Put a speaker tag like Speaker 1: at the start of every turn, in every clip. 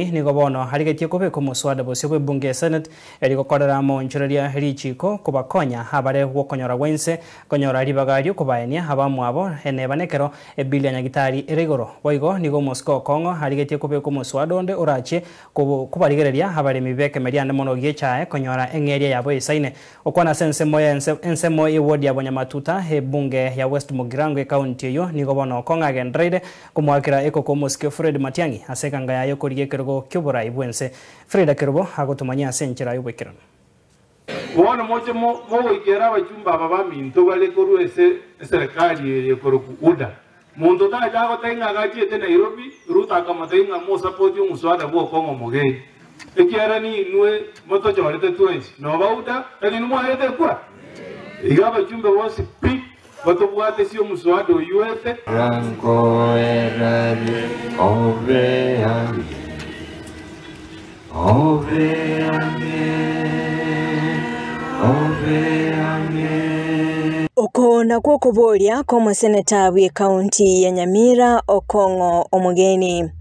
Speaker 1: Nigo bono arigetie kobeka omoswada bosio bw'ebunge ya Senate erio gokorera amaonchoreria richiiko kobakonya abare gwokonyora gwa inse konyora ribaga riokobaenia abamwabo eneba nekero ebill ya nyagitari ere igoro. Boigo nigo omosike okong'o arigetie kobeka omoswada onde orachie kobarigereria abaremi b'ekemeria ande mono gi'echae konyora eng'eria yabo eisaine. Gokwana ase ensemo ya ensemo y'ewodi ya Bonyamatuta, ebunge ya West Mugirango ekaunti eyio nigo bono Okong'o agendereire komoakera ekoko omosike Fred Matiang'i ase eganga yaye okorigia ekerogo ki'oborai bw'ense. Frida Kerubo agotomanyia ase enchera y'oboikeranu.
Speaker 2: Bono moche mogoikera abachumba aba baminto bare korwa ase eserekari eye ekorokwa UDA. Monto tacha agotebia ng'a agachiete Nairobi, Ruto akamotebia ng'a mosapoti omoswada bw'okong'a omogeni, ekiagera ninwe motochorete twensi, noba UDA, tari inwe mwarete ekura? Iga abachumbe bonsi pi batobwatesie omoswada oyio ete.
Speaker 3: Rankoerari obe ang'e, obe ang'e, obe ang'e.
Speaker 4: Oko nakwo okoboria kw'omoseneta bw'ekaunti ya Nyamira Okong'o Omogeni.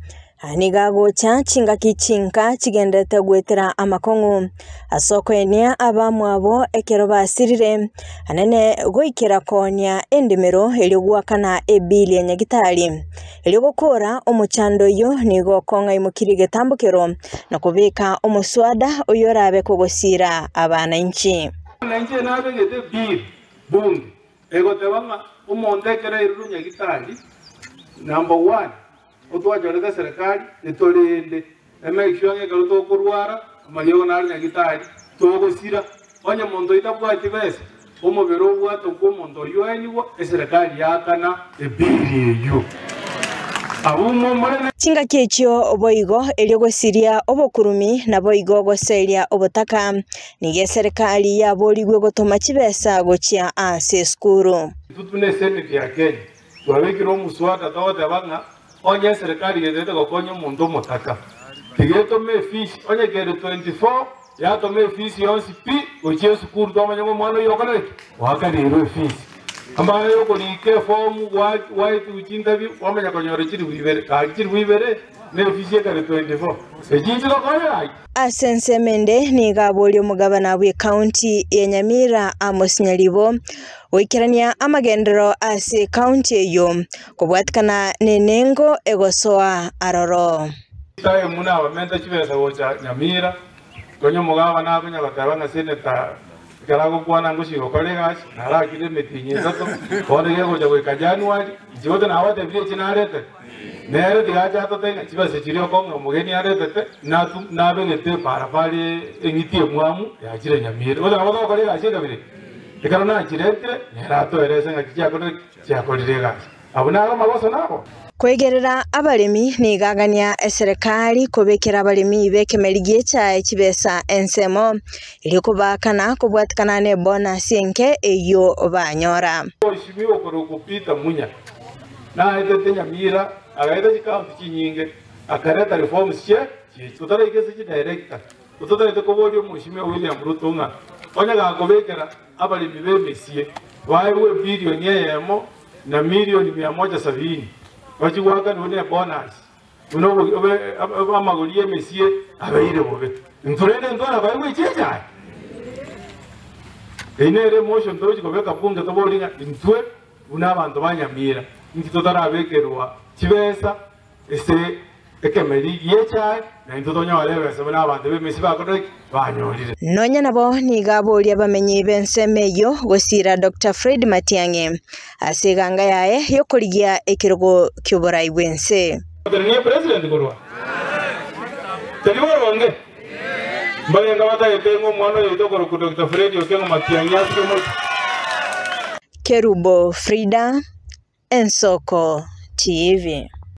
Speaker 4: Aya nigo agocha chingaki chinka chigenderete goetera amakong'u ase okoenia abamwabo ekero basirire, anene goikera koonia endemero erio goakana ebili ya nyagitari. Erio gokora omochando oyio nigo okong'aimokirie egetambokero na kobeka omoswada oyorabe kogosiira abanainchi.
Speaker 2: Na inche nabegete bill bunge egoteba ng'a omonto ekero airirwe nyagitari number one otwachorete eserekari etorende emake sure ng'a ekero tokorwara amariogo nare nyagitari togosira onye monto oyio tabwati besa omobere obwate okwo omonto oyio oenigwa eserekari yaakana ebill eyio abwo momore ne.
Speaker 4: Chingaki echio boigo erio gosiria obokurumi naboigo goseria obotaka, Nigo eserekari yaborigwe gotoma chibesa gochia ase esukuru.
Speaker 2: Intwe buna eseneti ya Kenya twabekire omuswada togoteba ng'a onye eserekari getete gokonya omonto omotaka tiga etome efisi onye kere 24 yatoma efisi yonsi pi gochia esukuru twamanya ng'a omwana oyio okorire ki? Oakaneirwe efisi. Amang'ana yokorika efomu gwaetigwe chintabi kwamanya konyora chilifu ibere gaki chilifu ibere nefisi ekare 24 echi inche tokonye gaki?
Speaker 4: Ase ensemo ende nigo aboria omogabana bw'ecounty ya Nyamira Amos Nyaribo goikerania amagenderero ase ecounty eyio kobwatikana nenengo egosoa aroro.
Speaker 2: Time nabamenta chibesa gocha Nyamira, konya omogabana akonya goteba ng'a senator ekero agokwana ngochia gokora egasi narakire emetienyi etato bono gegocha goika January inche gose nabatebirie echi naretete. Nere tiga ache atotebi ng'a chibesa chiria okong'a omogeni aretete natu nabegete eparapara eng'iti emwamu yachire Nyamira. Gose nabo togokora egasi ekabira eye? Ekero nachiretire, nere atoerese ng'aki chiakorire ki? Chiakorire egasi. Abwo naro amagoso nabo.
Speaker 4: Koegerera abaremi nigo agania eserekari kobekera abaremi b'ekemeri gi'echae chibesa ensemo, erio kobaakana kobwatikana nebonasi enke eyio banyora.
Speaker 2: Oishimiwa okorokwa Peter Munya naetete Nyamira agaeta chikaunti chinyinge akareta reforms chie chiaito. Totaraika ase chidirector, totaete koboria Omoishimiwa William Ruto ng'a onye gakobekera abaremi b'emesie baegwe ebilioni eyemo na milioni mia moja sabini bachie goakanigwa ne bonus buna amagori y'emesie abeire bobe. Intwe rende ntwara baegwe echi echaye? Eyio nere emotion togochia kobeka bunge toborie ng'a intwe buna abanto ba Nyamira inki totarabekerwa chibesa ase ekemeri gi'echae, na intwe tonyore ebesa buna abanto b'emesi bakorire ki? Banyorire.
Speaker 4: Nonya nabo nigo aboria abamenyi b'ensemo eyio gosiira Doctor Fred Matiang'i ase eganga yaye y'okorigia ekerogo ki'oborai bw'ense.
Speaker 2: Tari president korwa tari boronge mbarenge batagete ng'a omwana oyoito okorokwa Doctor Fred Okengo Matiang'i asuke mochie.
Speaker 4: Kerubo Frida, Ensoko TV.